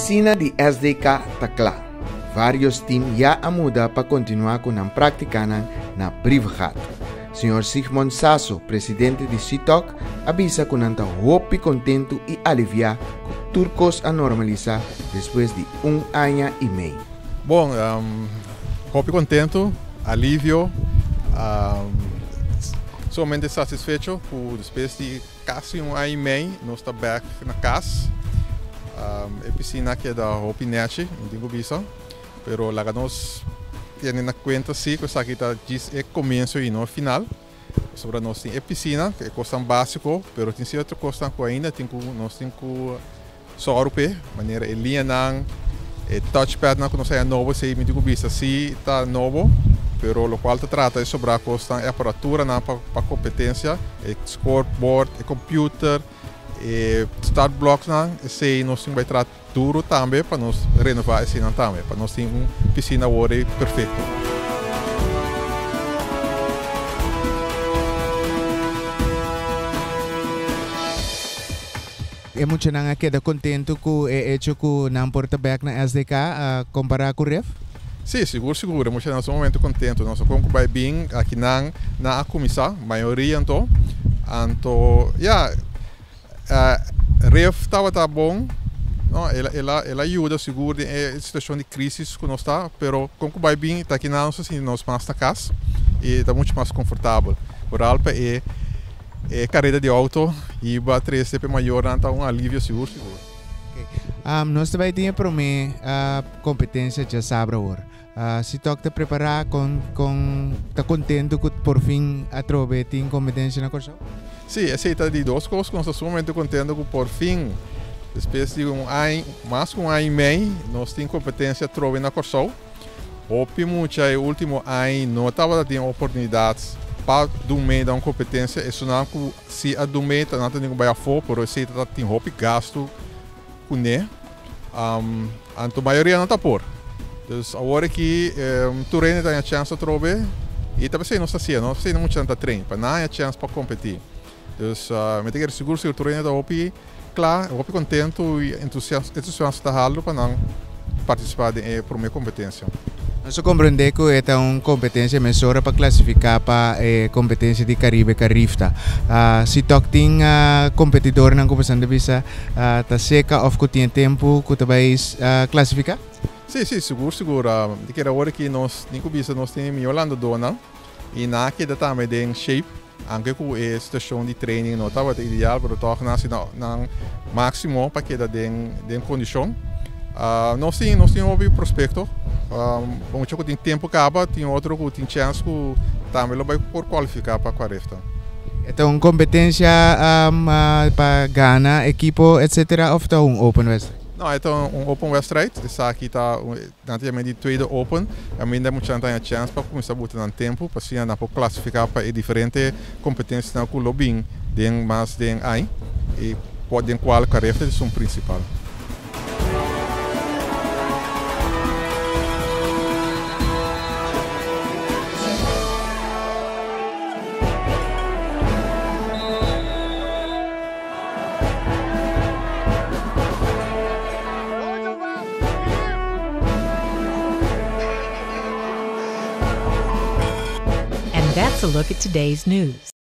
Pisina di SDK ta kla. Vários tim ya a muda pa kontinuá ku nan práktikanan na Brievengat. Señor Sigmund Sasso, presidente di Sitok, a bisa ku nan ta hopi kontentu i aliviá ku tur kos a normalisá despues di un aña i mei. Bon, hopi kontentu, alivio, sumamente satisfecho ku despues di kasi un aña i mei nos ta bek na kas. E pisina a keda hopi nechi, mi tin ku bisa, pero laga nos tene na kuenta si ku esaki ta djis e komienso i no e final. Pasobra nos tin e pisina, e kosnan básiko, pero tin sierto kosnan ku ainda tin ku nos tin ku sòru p'e, manera e liñanan, e touchpadnan ku nos haña nobo, esei mi tin ku bisa si ta nobo, pero lokual ta trata e sobrá kosnan, e aparaturanan pa kompetensia, e scoreboard, e computer, e startbloksnan, esei nos tin ku bai traha duru tambe pa nos renová eseinan tambe, pa nos tin un pisina awor ei perfekto. E muchanan a keda kontentu ku e echo ku nan por ta bèk na SDK kompará ku Rif? Sí, sigur sigur. E muchanan sumamente kontentu. Nos a kon ku bai bin akinan nan a kuminsá, mayoria anto. Anto, ya, Rif tabata bon, no, el el a el a yuda sigur den e situashon di krísis ku nos ta, pero kon ku bai bin ta akinan nos ta sinti nos mas na kas i ta muchu mas konfortabel. Vooral pa e. E kareda di outo hiba trese p'e mayornan ta un alivio sigur sigur. Nos ta bai tin e promé kompetensia djasabra awor. Si tok ta prepará kon kon ta kontentu ku por fin atrobe tin kompetensia na Kòrsou? Sí, esei ta di dos kos ku nos ta sumamente kontentu ku por fin despues di un aña, mas ku un aña i mei nos tin kompetensia atrobe na Kòrsou. Hopi mucha e ultimo aña no tabata tin oportunidat pa dum'é da un kompetensia. Esunnan ku si a dum'é ta nan ta tin ku bai afó, pero esei ta tin hopi gastu kuné. Anto mayoria no ta por. Dus awor aki tur hende ta haña chèns atrobe i ta p'esei nos ta hasié, no p'esei no muchanan ta train, pa nan haña chèns pa kompetí. Dus mi ta kere sigur sigur tur hende ta hopi kla, hopi kontentu i entusiasmo ta haltu pa nan partisipá den e promé kompetensia. Nos a komprendé ku e ta un kompetensia mesora pa klasifiká pa e kompetensia di Karibe Carifta. Si tòg tin kompetidornan ku boso ta bisa ta seka òf ku tin e tempu ku ta bai klasifiká? Sí, sí, sigur sigur. Mi ta kere awor aki nos tin ku bisa nos tin e mihó landadónan i nan a keda tambe den shape. Anke ku e situashon di training no tabata ideal, pero tòg nan hasi nan máksimo pa keda den kondishon. Nos tin nos tin hopi prospekto. Mucha ku tin tempu kaba, tin otro ku tin chèns ku tambe lo bai por kualifiká pa Cuarefta. E ta un kompetensia pa gana ekipo etsetera òf ta un open wedstrijd? No, e ta un open wedstrijd. Esaki ta Nan ta yama di Tweede Open. Caminda muchanan ta haña chèns pa kuminsá buta nan tempu pa asina nan por klasifiká pa e diferente kompetensianan ku lo bin den mas den aña i den kual Carefta ta esun prinsipal. And that's a look at today's news.